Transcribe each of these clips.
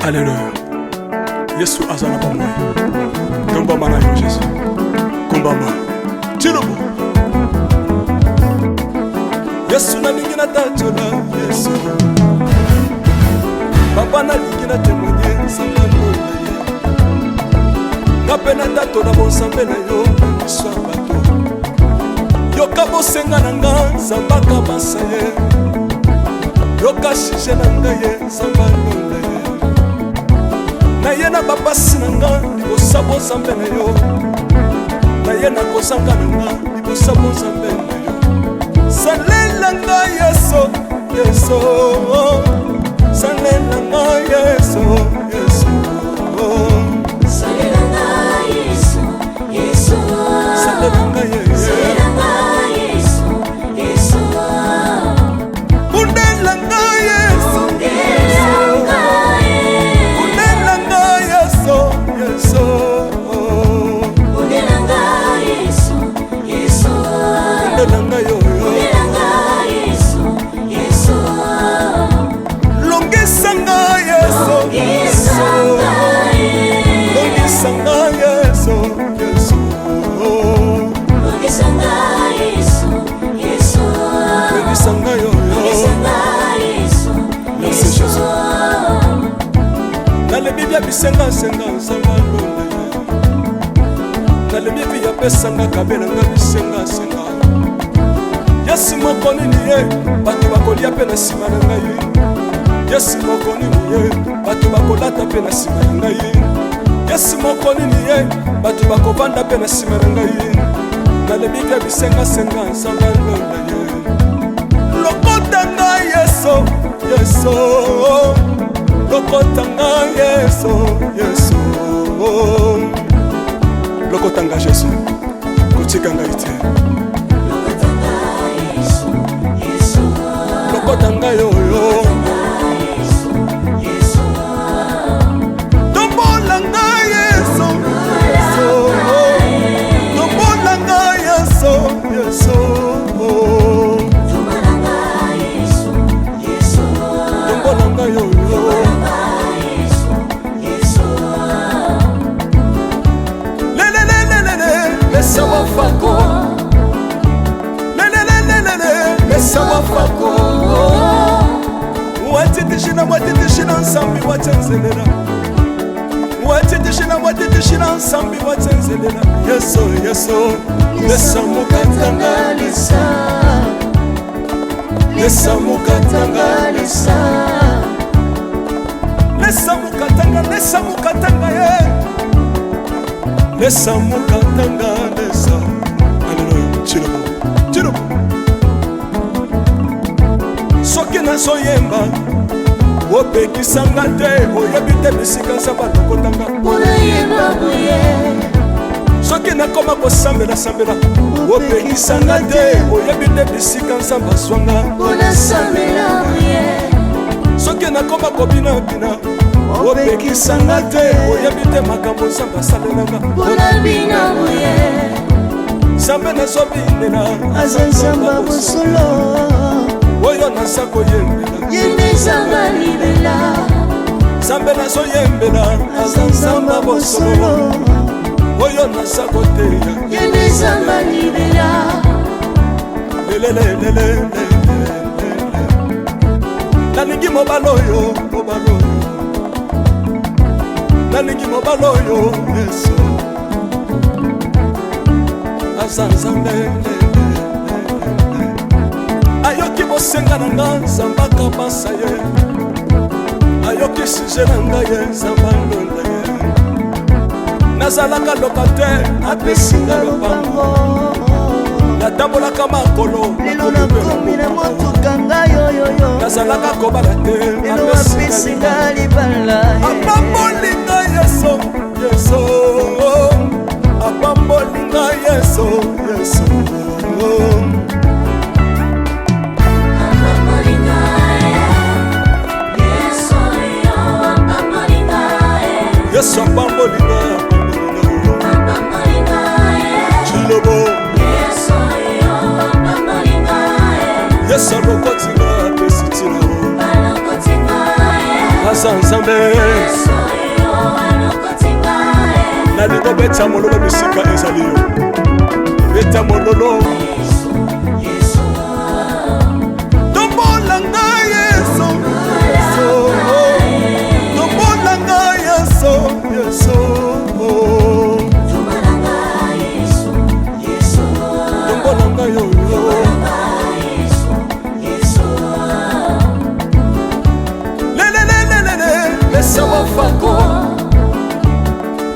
Alleluya. Yesu aza na bomoi. Tombama na yo Jésus. Kumbama. Tilobo. Yesu nalingi natatola Yesu. Papa nalingi na témoigner nzambe lola ye. Nga mpe natatola bonzambe na yo na miso ya bato. Yoka bosenga na nga nzambe akabasa ye. Yoka sujet na ngai ye nzambe alola ye. Naye na bapasi na nga libosa bonzambe na yo. Naye na kozanga na nga libosa bonzambe na yo. Salela nga Yesu, Yesu. Salela nga Yesu, Yesu. Salela nga Yesu, Yesu. Salela nga Yesu. Salela nga Yesu, Yesu. Bundela nga Yesu. Bundela nga ye. Bundela nga Yesu, Yesu. Bundela nga Yesu, Yesu. Bundela nga yo, yo. Bundela nga Yesu, Yesu. Longisa nga Yesu. Longisa nga ye. Longisa nga Yesu, Yesu. Longisa nga Yesu, Yesu. Longisa nga yo, yo. Longisa nga Yesu, Merci, Yesu. Jésus. Nalebi bia bisengasenga nzambe alonda ye. Nalebi mpi apesanga kabelanga bisengasenga. Yesu moko nini ye bato bakolia mpe na nsima na ngai. Yesu moko nini ye bato bakolata mpe na nsima na ngai. Yesu moko nini ye bato bakovanda mpe na nsima na ngai. Nalebi bia bisengasenga nzambe alonda ye. Lokota ngai Yesu, Yesu. Lokota ngai Yesu, Yesu. Lokota ngai Jésus, kotika ngai te. Lokota nga Yesu, Yesu. Lokota ngai oyo. Yesu, Yesu. Tombola ngai Yesu, Yesu. Tombola ngai Yesu, Yesu. Tombola nga Yesu, Yesu. Tombola ngai oyo. Tombola nga Yesu, Yesu. Lelelelelele, lesa wafako. Lelelelelele, lesa wafako. Watitishina, watitishina nsambi watsenzelela. Watitishina, watitishina nsambi watsenzelela. Yesu, Yesu, lesa mukatanga lesa. Lesa mukatanga lesa. Lesa mukatanga, lesa mukatanga ye. Lesa mukatanga, lesa. Alléluia. Chilobo, chilobo. Soki nazoyemba opekisanga te, oyebi te bisika nzambe alokotanga. Mpona yemba boye. Soki nakoma kosambela-sambela opekisanga te, oyebi te bisika nzambe azwanga. Mpona sambela boye. Soki nakoma kobinabina opekisanga te, oyebi te makambo nzambe asalelanga. Mpona bina boye. Nzambe nazobinela aza nzambe ya bosolo. Oyo naza koyembela ye nde nzambe libela. Nzambe nazoyembela aza nzambe ya bosolo. Oyo naza koteya ye nde nzambe libela. Lelelelelele, nalingi mobali oyo, mobali oyo, nalingi mobali oyo Yesu aza nzambe. Ayoki bosenga na nga nzambe akabasa ye. Ayoki sujet na ngai ye nzambe alonda ye. Nazalaka locataire, apesi nga lopango. Natambolaka makolo, lelo nakomi na motuka ngai oyoyo. Nazalaka kobala te, lelo apesi nga libala. Apamboli ngai Yesu, Yesu. Apamboli ngai Yesu, Yesu. Yesu apamboli ngai, apamboli ngai. Chilobo. Yesu alokoti nga, apesi ntina. Aza Nzambe. Nalingo beta mololo bisika ezali yo, beta mololo. Tombola ngai Yesu, Yesu. Tombola ngai Yesu, Yesu. Tombola ngai oyo. Lelelelelele, lesa wafako.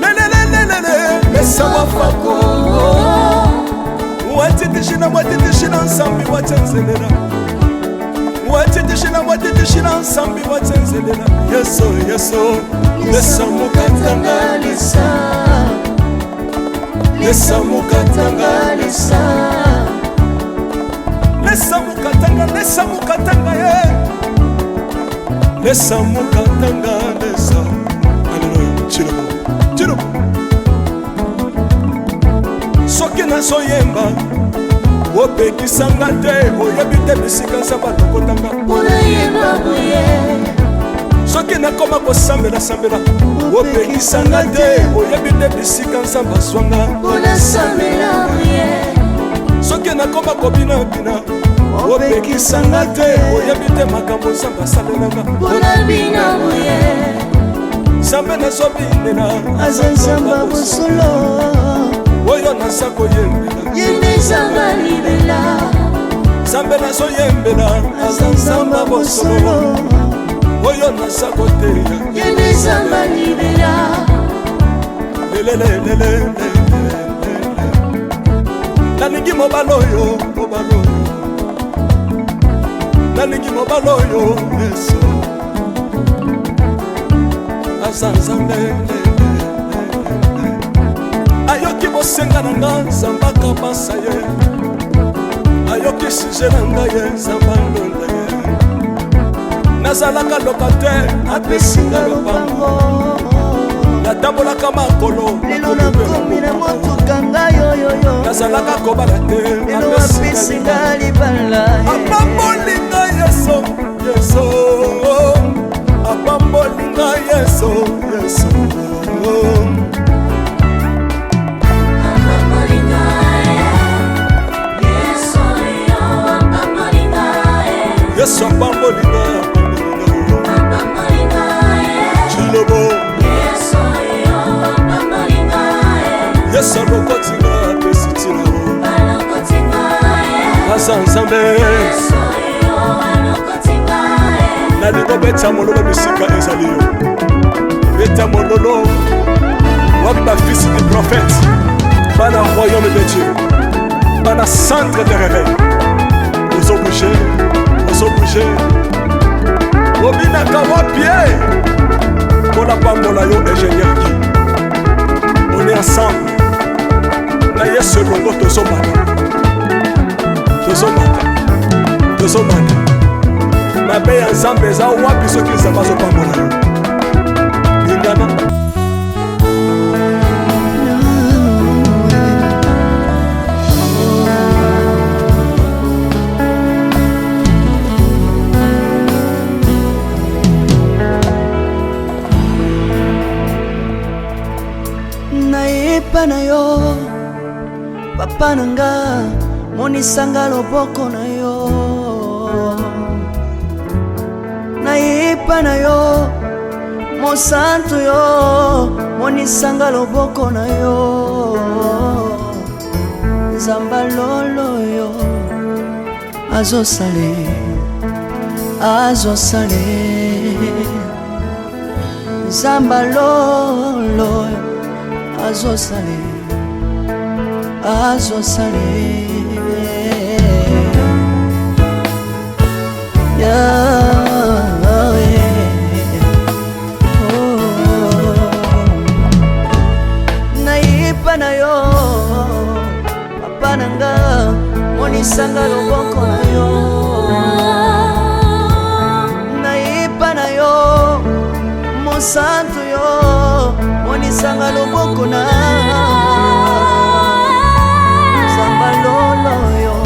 Lelelelelele, lesa wafako. Watitishina, watitishina nsambi watenzelela. Watitishina, watitishina nsambi watenzelela. Yesu, Yesu, lesa mukatanga lesa. Lesa mukatanga. Lesa. Lesa mukatanga, lesa mukatanga ye. Lesa mukatanga, lesa. Aleluya. Chilobo, chilobo. Soki nazoyemba, opekisanga te, oyebi te bisika Nzambe alokotanga. Mpona yeba boye. Soki nakoma kosambela-sambela, opekisanga te, oyebi te bisika Nzambe azwanga. Mpona sambela boye. Soki nakoma kobinabina, opekisanga te, oyebi te makambo Nzambe asalelanga. Mpona bina boye. Nzambe nazobinela aza Nzambe bosolo. Oyo naza koyembela ye nde Nzambe libela. Nzambe nazoyembela aza Nzambe bosolo. Oyo naza koteya ye nde Nzambe libela. Lelelelelele, nalingi mobali oyo, mobali oyo, nalingi mobali oyo. Yesu aza Nzambe, ayoki bosenga na nga, Nzambe akabasa ye, ayoki sujet na ngai ye, Nzambe alonda ye. Nazalaka locataire, apesinga lopango. Natambolaka makolo, lelo nakomi na motuka ngai oyoyo. Nazalaka kobala te, lelo apesinga libala. Apamboli ngai Yesu, Yesu. Apamboli ngai Yesu, Yesu. Yesu apamboli ngai, apamboli ngai. Chilobo, Yesu alokoti ngai, apesi ntina. Aza Nzambe. Nalingo beta mololo bisika ezali yo, beta mololo. Wapi bafils du prophète, bana royaume de Dieu, bana centre de réveil? Ozobouge, ozobouge, obinaka wapi ye? Mpona pambola yo, ingénieur Guy. On est ensemble na Yesu elongo, tozomata, tozomata, tozomata. Mabe ya Nzambe eza wapi soki Nzambe azopambola yo? Lingana. Nayepa na yo, papa na nga, monisanga loboko na yo. Nayepa na yo, mosantu yo, monisanga loboko na yo. Nzamba lolo yo azosale, azosale. Nzamba lolo azosale, azosale. Yahweh. Oh. Nayepa na yo, papa na nga, monisanga loboko na yo. Nayepa na yo, mosantu yo, monisanga loboko na. Nzamba lolo yo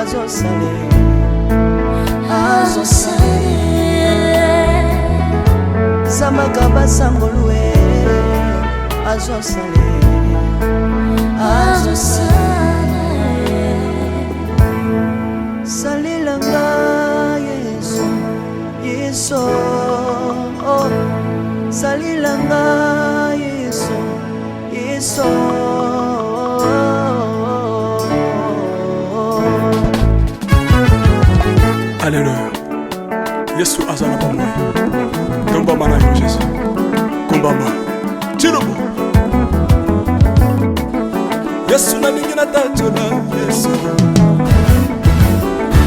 azosale, azosale. Basangolu e azosale Azosala ye. Salelanga Yesu, Yesu, oh. Salelanga Yesu, Yesu. Alleluya, Yesu aza na bomoi. Tombama na yo Jésus, kumbama tilobo. Yesu, nalingi natatola Yesu.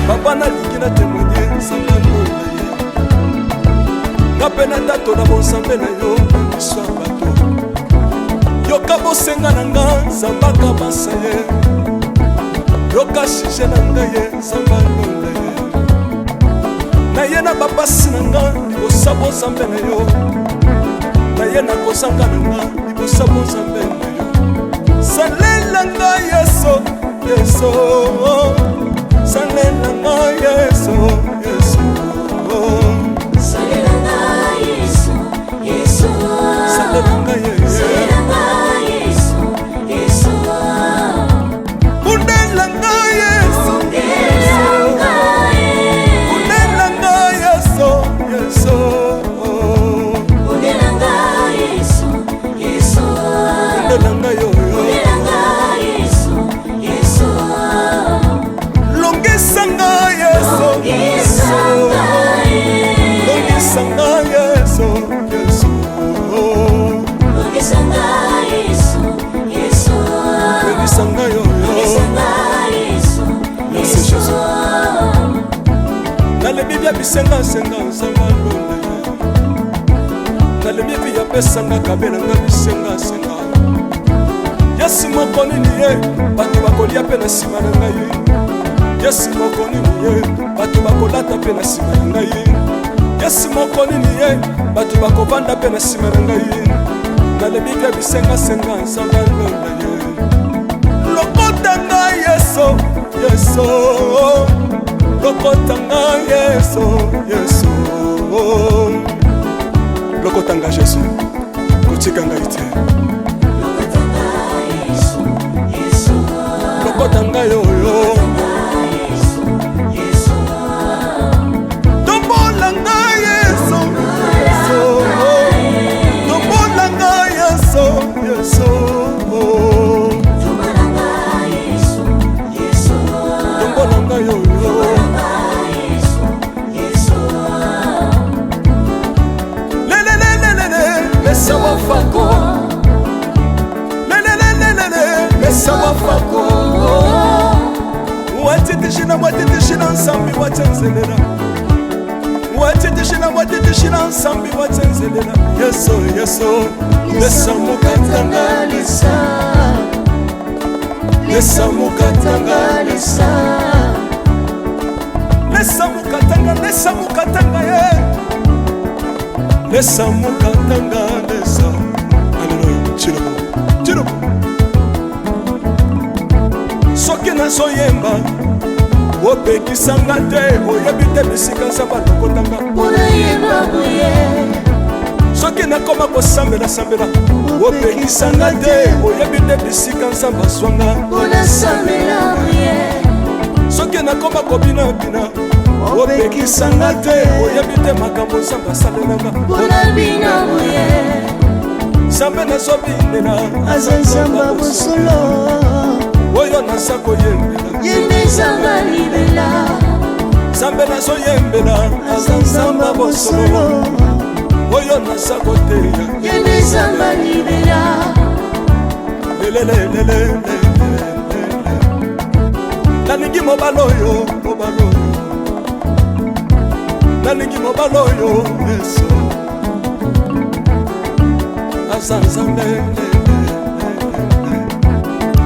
Papa, nalingi na témoigner Nzambe na ye. Nga mpe natatola bonzambe na yo na miso ya bato. Yoka bosenga na nga, Nzambe akabasa ye. Yoka sujet na ngai ye, Nzambe alonda ye. Na ye na bapasi na nga libosa bonzambe na yo. Na ye na kozanga na nga libosa bonzambe na yo. Salela nga Yesu, Yesu, salela nga Yesu, Yesu. Salela nga Yesu, Yesu. Salela nga ye. Salela nga Yesu, Yesu. Bundela nga Yesu. Bundela nga ye. Bundela nga Yesu, Yesu. Bundela nga Yesu, Yesu. Bundela nga yoyo. Bundela nga Yesu, Yesu. Longisa nga Yesu. Longisa nga ye. Longisa nga Yesu, Yesu. Longisa nga Yesu, Yesu. Longisa nga yoyo. Longisa nga Yesu, Merci, Yesu. Jésus. Nalebi bia bisengasenga, Nzambe alonda ye. Nalebi bi apesanga kabelanga bisengasenga. Yesu moko nini ye bato bakolia mpe na nsima na ngai? Yesu moko nini ye bato bakolata mpe na nsima na ngai? Yesu moko nini ye bato bakovanda mpe na nsima na ngai? Nalebi bia bisengasenga, Nzambe alonda ye. Lokota ngai Yesu, Yesu, lokota ngai Yesu, Yesu, lokota ngai Jésus, kotika ngai te. Lokota nga Yesu, Yesu. Lokota ngai oyo. Nga Yesu, Yesu. Tombola ngai Yesu, Yesu, tombola ngai Yesu, Yesu. Tombola nga Yesu, Yesu. Tombola ngai oyo. Nga Yesu, Yesu. Lelelelelele, lesa wafako. Lelelelelele, lesa wafako. Watitishina, watitishina nsambi watenzelela. Watitishina, watitishina nsambi watenzelela. Yesu, Yesu, lesa mukatanga. Lesa. Lesa mukatanga. Lesa. Lesa mukatanga, lesa mukatanga ye, lesa mukatanga, lesa. Aleluya, chilobo chilobo. Soki nazoyemba, opekisanga te. Oyebi te bisika Nzambe alokotanga. Mpona yeba boye. Soki nakoma kosambela-sambela, opekisanga te. Oyebi te bisika Nzambe azwanga. Mpona sambela boye. Soki nakoma kobinabina, opekisanga te. Oyebi te makambo Nzambe asalelanga. Mpona bina boye. Nzambe nazobinela aza Nzambe bosolo. Oyo naza koyembela ye nde Nzambe libela. Nzambe nazoyembela aza Nzambe bosolo. Oyo naza koteya ye nde Nzambe libela. Lelelelelele, nalingi mobali oyo, mobali oyo, nalingi mobali oyo. Yesu aza Nzambe,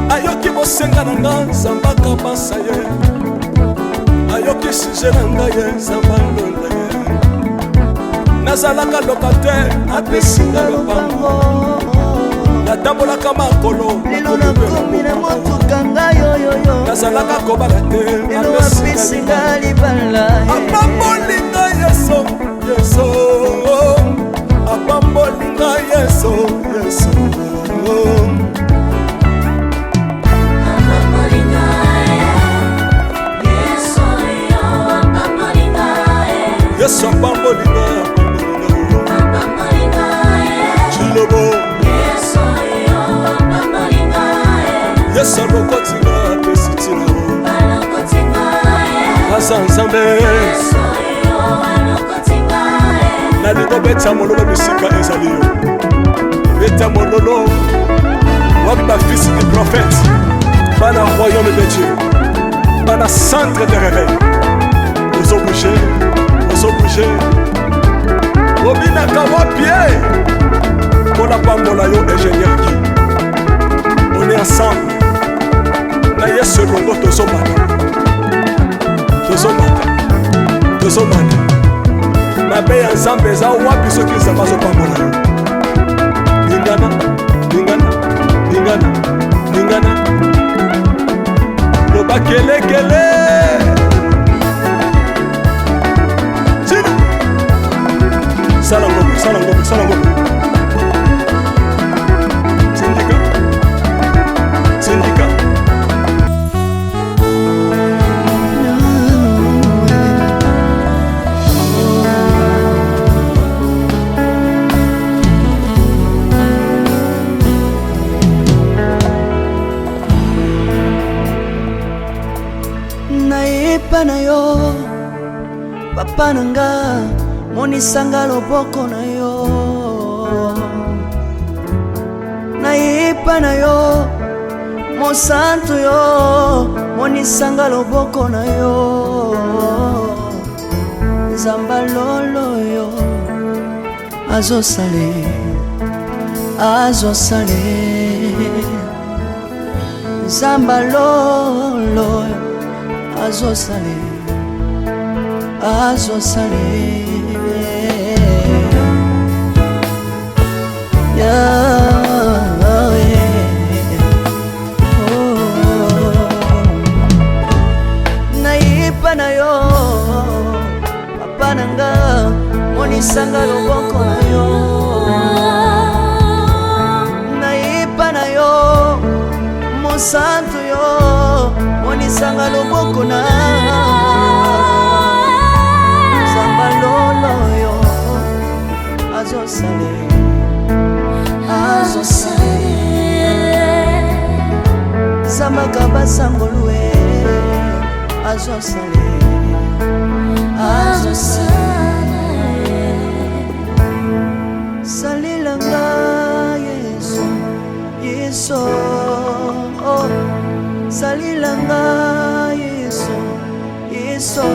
ayoki bosenga na nga, Nzambe akabasa ye. Ayoki sujet na ngai ye, Nzambe alonda ye. Nazalaka locataire, apesinga lopango. Natambolaka makolo, lelo nakomi na motuka ngai oyoyo. Nazalaka kobala te, lelo apesinga libala. Apamboli ngai Yesu, Yesu, apamboli. Oza Nzambe. Nalingi obeta mololo bisika ezali yo. Beta mololo. Wapi ba fils du prophète? Bana royaume de Dieu. Bana centre de réveil. Ozo bouger, ozo bouger. Obinaka wapi ye? Mpona pambola yo ingénieur Guy. On est ensemble. Na Yesu elongo tozomata. Tozomata. Tozomata. Mabe ya Nzambe eza wapi soki Nzambe azopambola yo? Lingana, lingana, lingana, lingana. Loba kelekele. Tina. Sala ngombe, sala ngombe, sala ngombe. Sindika. Sindika. Nayepa na yo papa na nga, monisanga loboko na yo. Nayepa na yo mosantu yo, monisanga loboko na yo. Nzamba lolo yo azosale, azosale. Nzamba lolo azosale, azosale. Yeah, oh. Nayepa na yo papa na nga, monisanga loboko na yo. Nayepa na yo mosantu yo, monisanga loboko na Nzamba lolo yo azosale, azosale. Zambaka basangolue azosale, azosale. Salelanga Yesu, Yesu, oh. Salelanga Yesu, Yesu.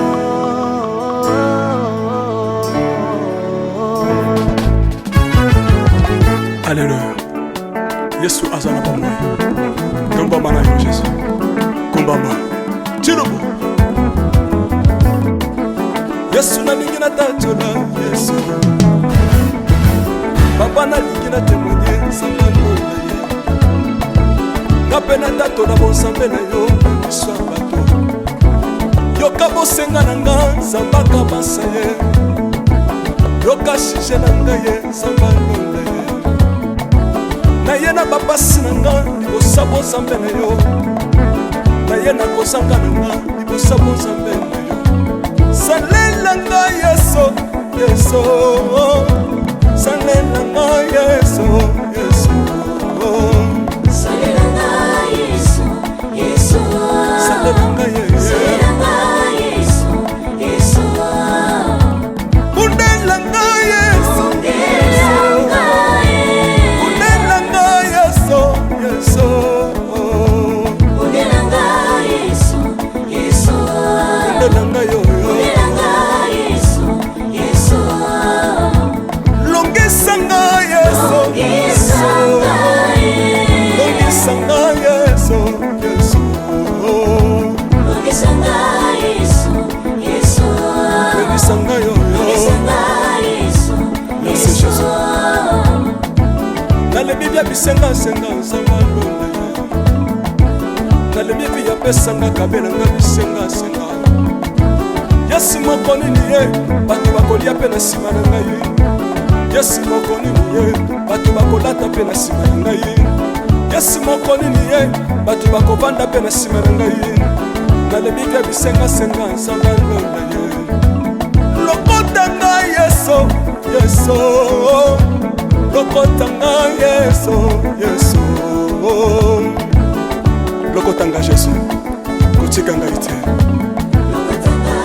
Alléluia. Yesu aza na bomoi. Tombama na yo Jésus. Kumbama. Tilobo. Yesu nalingi natatola Yesu. Papa nalingi na témoigner Nzambe alonda ye. Nga mpe natatola bonzambe na yo na miso ya bato. Yoka bosenga na nga Nzambe akabasa ye. Yoka sujet na ngai ye Nzambe alonda ye. Naye na bapasi na nga libosa bonzambe na yo. Naye na kozanga na nga libosa bonzambe na yo. Salela nga Yesu, Yesu. Salela nga Yesu, Yesu. Salela nga Yesu, Yesu. Salela nga Yesu. Salela nga Yesu, Yesu. Bundela nga Yesu. Bundela nga Yesu. Bundela nga Yesu, Yesu. Bundela nga Yesu, Yesu. Bundela nga yo, yo. Bundela nga Yesu, Yesu. Longisa nga Yesu. Longisa nga Yesu. Longisa nga Yesu, Yesu. Longisa nga Yesu, Yesu. Longisa nga yo, yo. Longisa nga Yesu, Merci, Yesu. Jésus. Nalebi bia bisengasenga Nzambe alonda ye. Nalebi vi apesanga kabelanga bisengasenga. Yesu moko nini ye bato bakolia mpe na nsima na ngai. Yesu moko nini ye bato bakolata mpe na nsima na ngai. Yesu moko nini ye bato bakovanda mpe na nsima na ngai. Nalebi bia bisengasenga Nzambe alonda ye. Lokota ngai Yesu, Yesu. Lokota ngai Yesu, Yesu. Lokota ngai Jésus, kotika ngai te. Lokota nga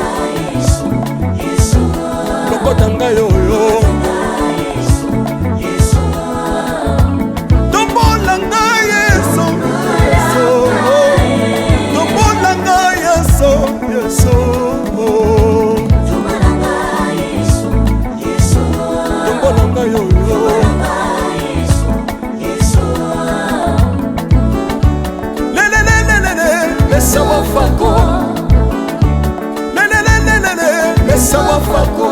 Lesa wafako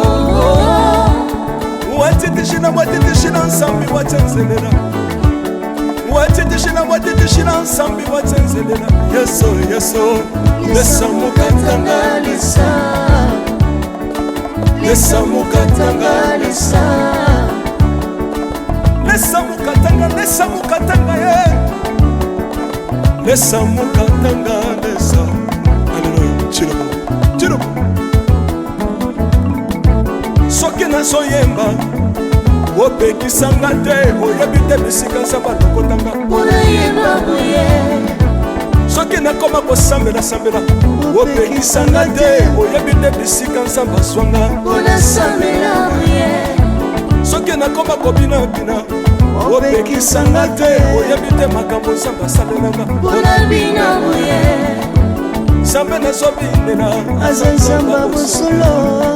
Watitishina watitishina nsambi watsenzelela Watitishina watitishina nsambi watsenzelela Yesu Yesu Lesa mukatanga Lesa Lesa mukatanga Lesa Lesa mukatanga Lesa mukatanga ye Lesa mukatanga Lesa Alléluia Chilobo Chilobo Soki nazoyemba opekisanga te oyebi te bisika nzambe alokotanga Mpona yeba boye soki nakoma kosambela-sambela opekisanga te oyebi te bisika nzambe azwanga Mpona sambela boye soki nakoma kobinabina opekisanga te oyebi te makambo nzambe asalelanga Mpona bina boye nzambe nazobinela aza nzamba bosolo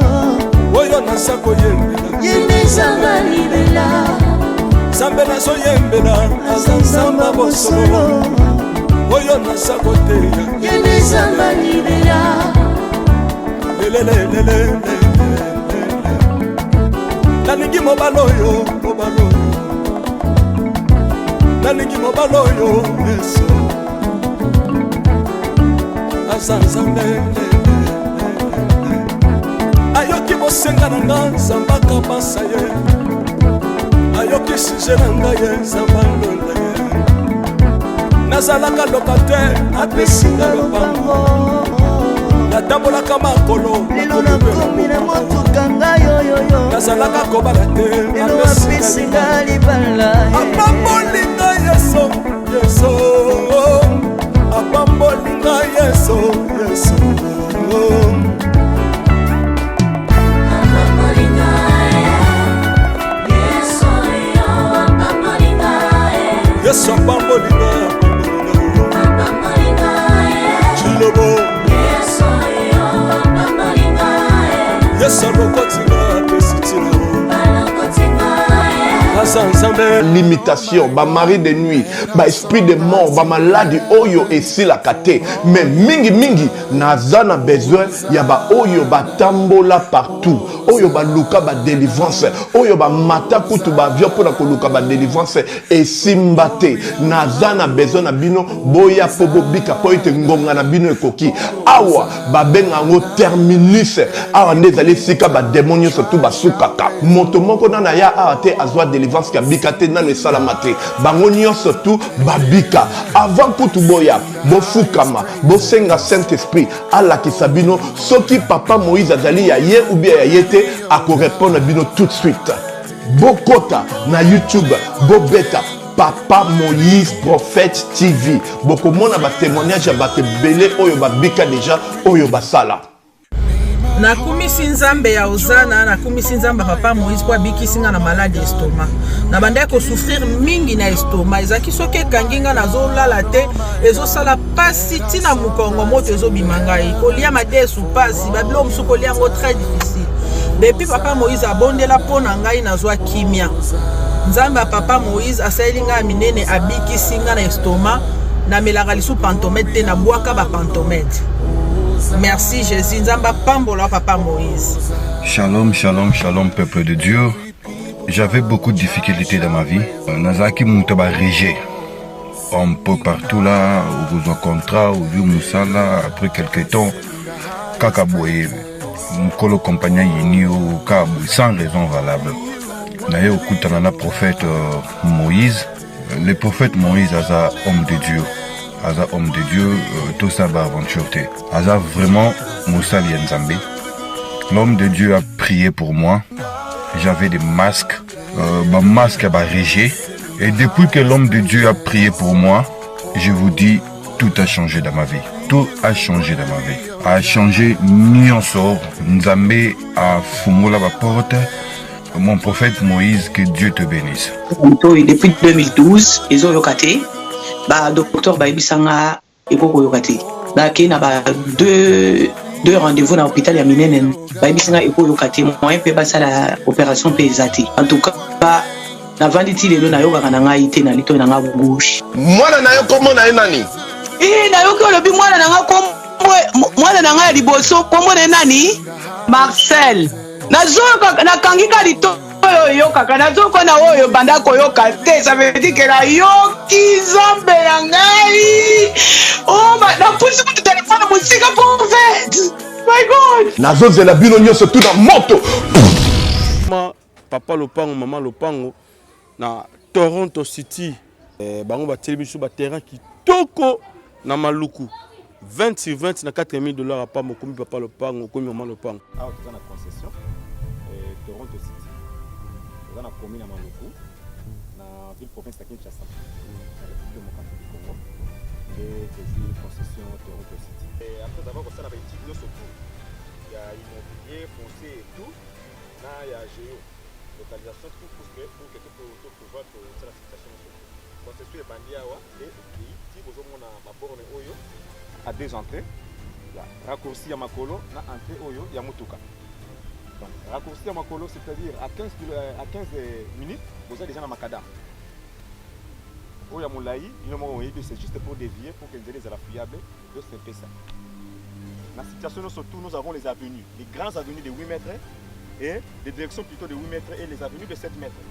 oyo naza koyembela Ye nde nzamba libela nzambe nazoyembela aza nzamba bosolo oyo naza koteya Ye nde nzamba libela lelelelelele nalingi mobali oyo mobali oyo nalingi mobali oyo yesu aza nzambe ayoki bosenga na nga nzambe akabasa ye ayoki sujet na ngai ye nzambe alonda ye nazalaka loka te apesi nga lopango natambolaka makolo lelo nakomi na motuka ngai oyoyo nazalaka kobala te lelo apesi nga libala apamboli nga yesu yesu apamboli nga yesu yesu Apambolinga Yesu yo apambolinga yesu apamboli nga Apambolinga chilobo Yesu yo apambolinga yesu alokoti nga apesi ntina Balokotinga aza nzambe limitation bamari de nuit baesprit de mort bamaladi oyo esilaka te mais mingimingi naza na besoin ya baoyo batambola partout oyo baluka badelivrance oyo bamata kutu baavion mpona koluka badelivrance esimba te naza na besoin na bino boya mpo bobika mpo ete ngonga na bino ekoki awa babenga yango terminus awa nde ezali esika bademo nyonso tu basukaka moto moko nano aya awa te azwa delivrance kabika te nano esalama te bango nyonso tu babika avant kutu boya bofukama bosenga saint esprit alakisa bino soki papa moïse azali ya ye ou bien ya ye te akorépondre bino tout de suite bokota na youtube bobeta papa moïse prophète tv bokomona batémoignage ya bato ebele oyo babika deja oyo basala Nakumisi nzambe ya ozana nakumisi nzambe ya papa moïse mpo abikisi nga na maladi ya estomac nabandaki kosouffrir mingi na estomac ezalaki soki ekangi nga nazolala te ezosala pasi ntina mokongo moto ezobima ngai kolia madesu pasi babiloko mosusu kolia yango très difficile depuis papa moïse abondela mpo na ngai nazwa kimia nzambe ya papa moïse asaleli ngai ya minene abikisi ngai na estomac namelaka lisu pantomètre te nabwaka bapantomètre merci jésus nzambe apambola papa moïse Shalom, shalom, shalom, peuple de Dieu. J'avais beaucoup de difficultés dans ma vie. Nazalaki moto ba rejet. Un peu partout là, okozwa contrat, ozwi mosala, après quelque temps, kaka boye, mokolo compagnie ayini yo, kaka boye, sans raison valable. Naye okutana na prophète Moïse. Le prophète Moïse aza homme de Dieu. Aza homme de Dieu, tosala ba aventure te. Aza vraiment mosali ya Nzambe. L'homme de Dieu a prié pour moi. J'avais des masques, bah, masques à rejet. Et depuis que l'homme de Dieu a prié pour moi, je vous dis, tout a changé dans ma vie. Tout a changé dans ma vie. A changé nyonso. Nzambe a fungola ba porte. Mon prophète Moïse, que Dieu te bénisse. Oyo depuis 2012 ezoyoka te badocteur bayebisanga ekoki koyoka te nakei na ba deux rendez-vous na hôpital ya minene bayebisanga ekoyoka te moyen mpe basala opération mpe eza te en tout cas navandi ti lelo nayokaka na ngai te na litoi na ngai gauche mwana na yo kombo na ye nani ee nayoki olobi mwana na ngai kombo Mwana na ngai ya liboso nkombo na ye nani? Marcel. Nazoyoka, nakangi ka lito oyo oyokaka, nazoyoka na oyo banda koyoka te. Ça veut dire que nayoki Nzambe na ngai. Oh, napusi kutu telefone mosika prophète. My God. Nazozela bino nyonso tu na moto. Papa lopango, mama lopango na Toronto City. Eh, bango batieli biso ba terrain kitoko na Maluku 20 sur 20 na 4000 dollars apa mokomi papa lopango, okomi mama lopango. Awa toza na concession eh, Toronto City, toza na commune ya Maluku na ville province ya Kinshasa na République démocratique du Congo, nde tozwi concession Toronto City. Eh, après avoir kosala ba étude nyonso tout ya immobilier foncier et tout na ya géo localisation tout pour que pour que to pouvoir kosala situation nyonso. Concession ebandi awa nde ekei ti bozomona ba borne oyo à deux entrées ya raccourci ya makolo na entrée oyo ya motuka. Donc raccourci ya makolo, c'est-à-dire à 15 kilo, à 15 minutes boza déjà na macadam. Oyo ya molai bino moko boyebi, c'est juste pour dévier pour que nzela ezala fiable. Donc c'est un peu ça. Na situation nyonso tout, nous avons les avenues, les grandes avenues de 8 mètres et des directions plutôt de 8 mètres et les avenues de 7 mètres.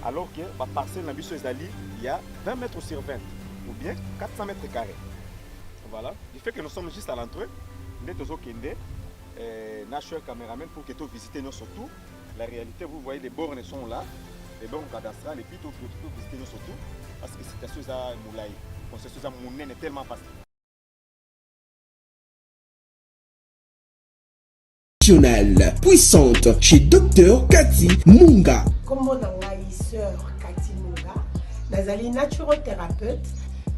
Alors que ba parcelle na biso ezali ya 20 mètres sur 20 ou bien 400 mètres carrés. Voilà, du fait que nous sommes juste à l'entrée, nde tozokende eh, na cher cameraman pour que to visiter nyonso tout. La réalité, vous voyez les bornes sont là, les bornes cadastrales et puis to visiter nyonso tout parce que situation eza molai, concession eza monene tellement vaste. Puissante chez Dr Cathy Munga. Kombo na ngai Sœur Cathy Munga, nazali naturothérapeute,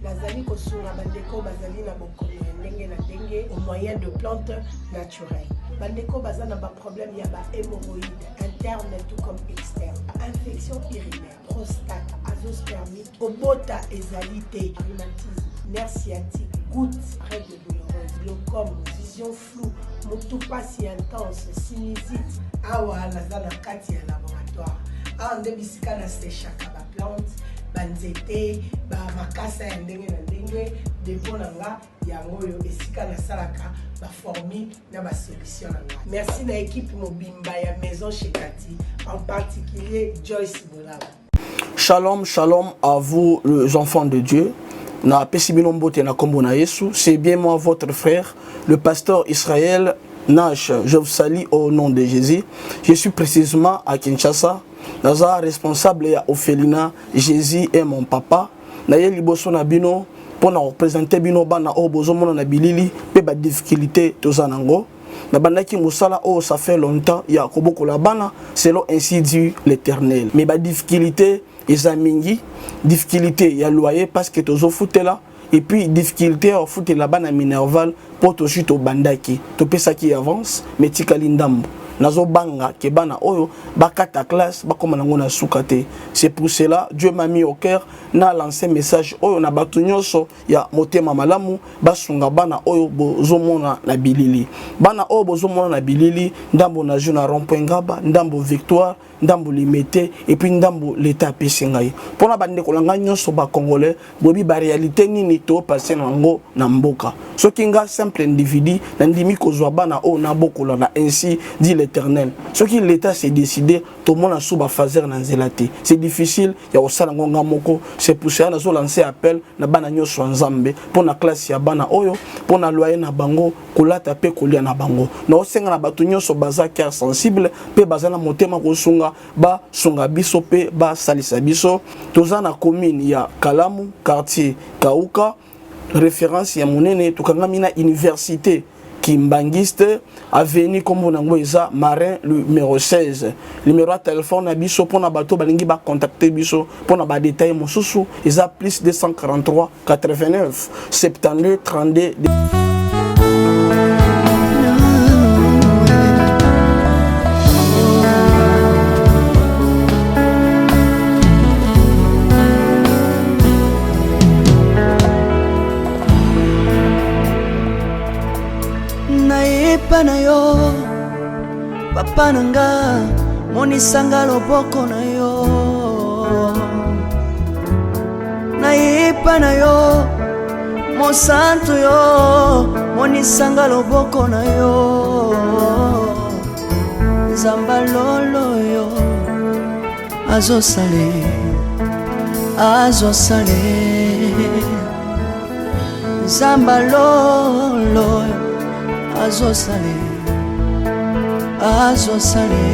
nazali kosunga bandeko bazali na bokono ya ndenge na ndenge au moyen de plantes naturelles. Bandeko baza na ba problème ya ba hémorroïdes interne tout comme externe, infection urinaire, prostate, azoospermie, kobota ezali te, rhumatisme, nerf sciatique, goutte, règle douloureuse, glaucome, vision floue, mutu pasi intense, sinusite. Awa naza na kati ya laboratoire, awa nde bisika na sechaka ba plante, ba nzete, ba makasa ya ndenge na ndenge. Depot na nga yango oyo, esika nasalaka ba formule na ba solution na nga. Merci na équipe mobimba ya Maison chez Cathy, en particulier Joyce Bolaba. Shalom, shalom à vous les enfants de Dieu. Na pesi bino mbote na kombo na Yesu. C'est bien moi votre frère, le pasteur Israël Nash. Je vous salue au nom de Jésus. Je suis précisément à Kinshasa. Naza responsable ya orphelinat Jésus est mon papa. Na ye liboso na bino mpo na représenter bino bana oyo bozomona na bilili mpe ba difficulté toza nango. Nabandaki mosala oyo ça fait longtemps ya kobokola bana selon ainsi dit l'Éternel. Mais ba difficulté eza mingi, difficulté ya loyer parce que tozofutela, et puis difficulté ya kofutela bana minerval mpo tozwi tobandaki topesaki avance mais tikali ndambo. Nazobanga ke bana oyo bakata classe bakoma nango na suka te. C'est pour cela Dieu m'a mis au cœur na lancer message oyo na bato nyonso ya motema malamu basunga bana oyo bozomona na bilili. Bana oyo bozomona na bilili, ndambo na jeu na rond-point Ngaba, ndambo Victoire, ndambo Limete, et puis ndambo l'État apesi ngai. Mpona bandeko na ngai nyonso ba Congolais, boyebi ba réalité nini to passer na yango na mboka. Soki nga simple individu nandimi kozwa bana oyo nabokola na ainsi dit l'Éternel. Soki l'État s'est décidé, tomona sous ba phaser na nzela te. C'est difficile ya kosala ngo nga moko. C'est pour cela nazo lancer appel na bana nyonso ya Nzambe mpona classe ya bana oyo, mpona loyer na bango, kolata pe kolia na bango. Naosenga na bato nyonso baza cœur sensible pe baza na motema kosunga, basunga biso pe basalisa biso. Toza na commune ya Kalamu, quartier Kauka, référence ya monene, tokangami na université Kimbanguiste, avenue kombo nango eza Marin numéro 16. Numéro ya téléphone na biso mpona bato balingi ba contacter biso mpona ba détail mosusu eza plus 243 89 72 32. Nayepa na yo papa na nga, monisanga loboko na yo. Nayepa na yo. Mosantu yo, monisanga loboko na yo. Nzamba lolo yo azosale, azosale. Nzamba lolo azosale, azosale.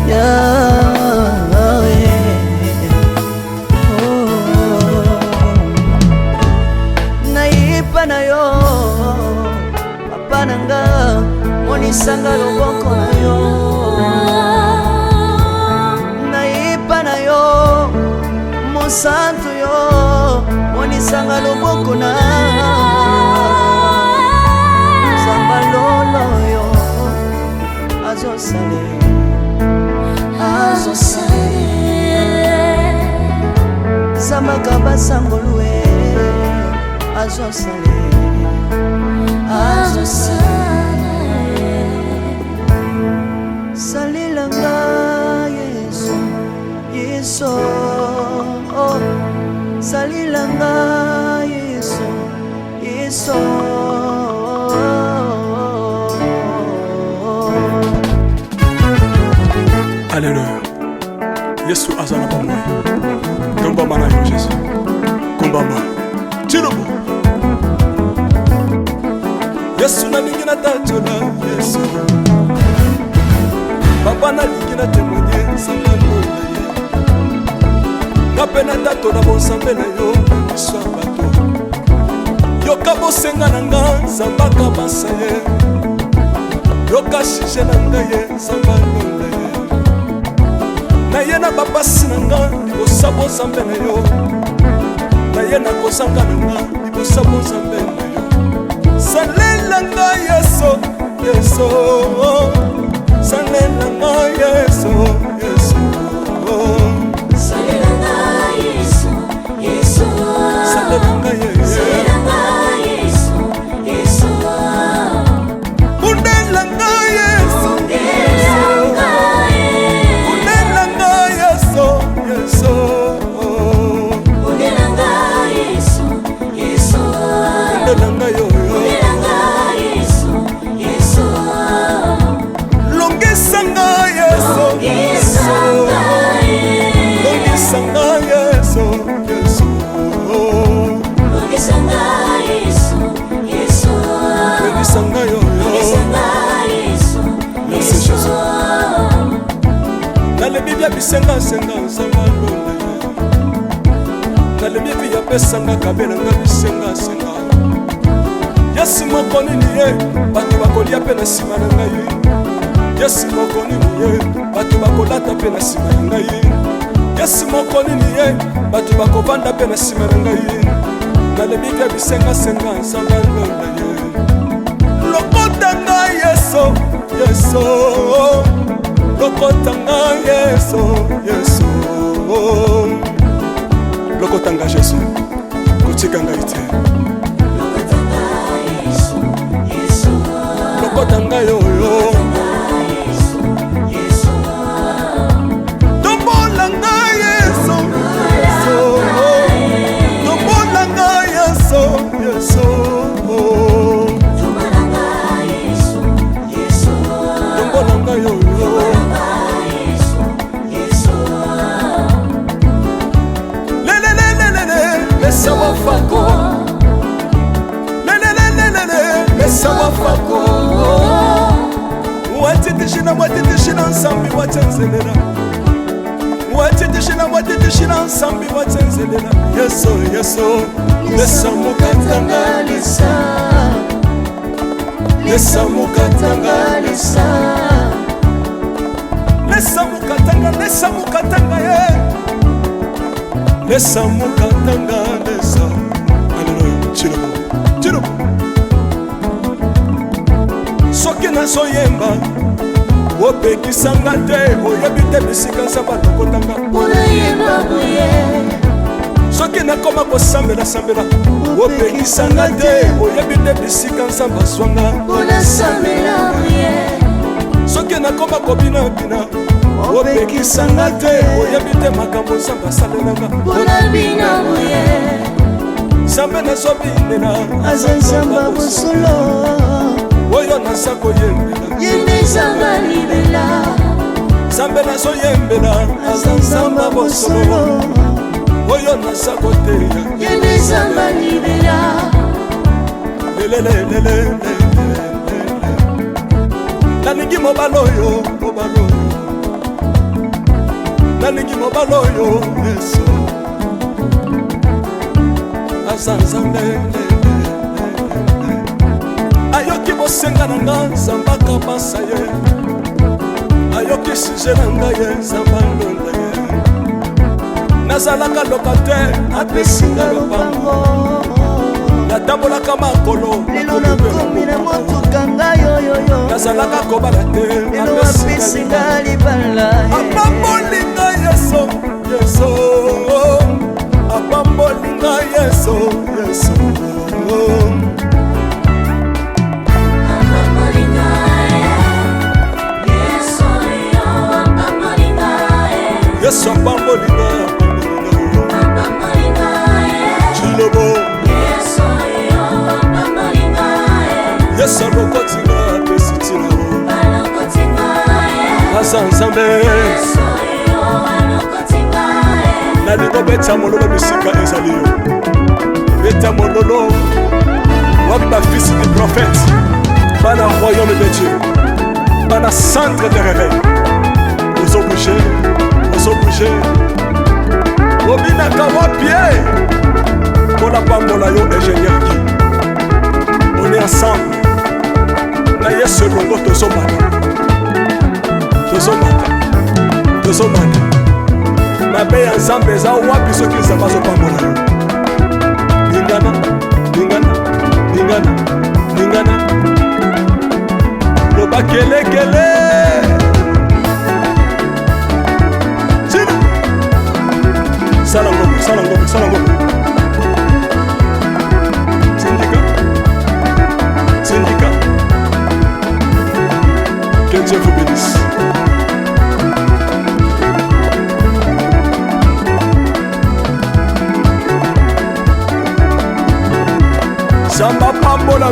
Yeah, yeah. Oh. Nayipa na yo papa na nga, monisanga loboko na yo. Nayipa na yo mosantu yo, monisanga loboko na Nzamba lolo yo azosale, azosale. Zambaka basangolue azosale, azosale. Salelanga Yesu, Yesu, oh. Salelanga Yesu, Yesu. Alleluya, Yesu aza na bomoi. Tombama na yo Jesu, kumbama tilobo. Yesu nalingi natatola Yesu papa, nalingi na témoigne nzambe lola ye. Nga mpe natatola bonzambe na yo na miso ya bato. Yoka bosenga na nga, Nzambe akabasa ye. Yoka sujet na ngai ye, Nzambe alola ye. Naye na bapasi na nga libosa bonzambe na yo, naye na kozanga na nga libosa bonzambe na yo. Salela nga Yesu, Yesu, salela nga Yesu, Yesu. Salela nga Yesu, Yesu. Salela nga Yesu. Salela nga Yesu, Yesu. Bundela nga Yesu. Bundela nga ye. Bundela nga Yesu, Yesu. Bundela nga Yesu, Yesu. Bundela nga yo, yo. Bundela nga Yesu, Yesu. Longisa nga Yesu. Longisa nga ye. Longisa nga Yesu, Yesu. Longisa nga Yesu, Yesu. Longisa nga yo, yo. Longisa nga Yesu, Merci, Yesu. Jésus. Nalebi bia bisengasenga, Nzambe alola ye. Nalebi bi apesanga kabelanga bisengasenga. Yesu moko nini ye, bato bakolia mpe na nsima na ngai. Yesu moko nini ye, bato bakolata mpe na nsima na ngai. Yesu moko nini ye, bato bakovanda mpe na nsima na ngai. Nalebi bia bisengasenga, Nzambe alola ye. Lokota ngai Yesu, Yesu. Lokota ngai Yesu, Yesu. Lokota ngai Jesu, kotika ngai te. Lokota nga Yesu, Yesu. Lokota ngai oyo. Yesu, Yesu. Tombola ngai Yesu, Yesu. Tombola ngai Yesu, Yesu. Tombola nga Yesu, Yesu. Tombola ngai oyo. Tombola nga Yesu, Yesu. Lelelelelele, lesa wafako. Lelelelelele, lesa wafako. Watitishina, watitishina nsambi watenzelela. Watitishina, watitishina nsambi watenzelela. Yesu, Yesu, lesa mukatanga lesa, lesa mukatanga lesa. Lesa mukatanga, lesa mukatanga ye. Lesa mukatanga lesa. Aleluya, chilobo, chilobo. Soki nazoyemba, opekisanga te, oyebi te bisika Nzambe alokotanga. Unayemba boye. Soki nakoma kosambela-sambela, opekisanga te, oyebi te bisika Nzambe azwanga. Unasambela boye. Soki nakoma kobinabina, Opekisanga te, oyebi te makambo Nzambe asalelanga. Mpona bina boye. Nzambe nazobinela aza Nzambe ya bosolo. Oyo naza koyembela ye nde Nzambe libela. Nzambe nazoyembela aza Nzambe ya bosolo. Oyo naza koteya ye nde Nzambe libela. Lelelelele, nalingi mobali oyo, mobali oyo, nalingi mobali oyo. Yesu aza Nzambe, ayoki bosenga na nga, Nzambe akabasa ye, ayoki sujet na ngai ye, Nzambe alonda ye. Nazalaka locataire, apesinga lopango. Natambolaka makolo, lelo nakomi na motuka ngai yoyoyo. Nazalaka kobala te, lelo apesinga libala. Apamboli ngai Yesu, Yesu apamboli ngai, Yesu, Yesu. Yesu apamboli ngai, apamboli ngai. Chilobo Yesu alokoti ngai, apesi ntina. Aza Nzambe. Nalingi obeta mololo bisika ezali yo, beta mololo. Wapi bafils du prophète, bana royaume de Dieu, bana centre de réveil? Ozobouge, ozobouge, obinaka wapi ye? Mpona pambola yo, ingénieur Guy. On est ensemble na Yesu elongo, tozomata, tozomata, tozomata. Mabe ya Nzambe eza wapi soki Nzambe azopambola yo? Lingana, lingana, lingana, lingana, loba kelekele. Sala ngombe, sala ngombe, sala ngombe.